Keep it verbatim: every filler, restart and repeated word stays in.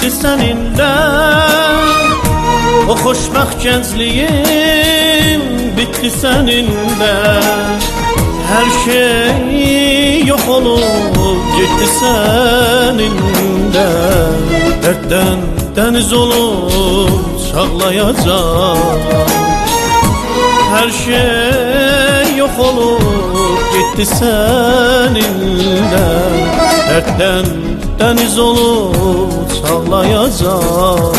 سنینده. او خوشبخت گنجلیگیم بیتدی سنینده. هر شئی یوخ اولوب گئتدی سنینده. درددن دنیز اولوب چاغلایاجاق. هر شئی یوخ اولوب گئتدی سنینده. درددن دنیز اولوب چاغلایاجاق.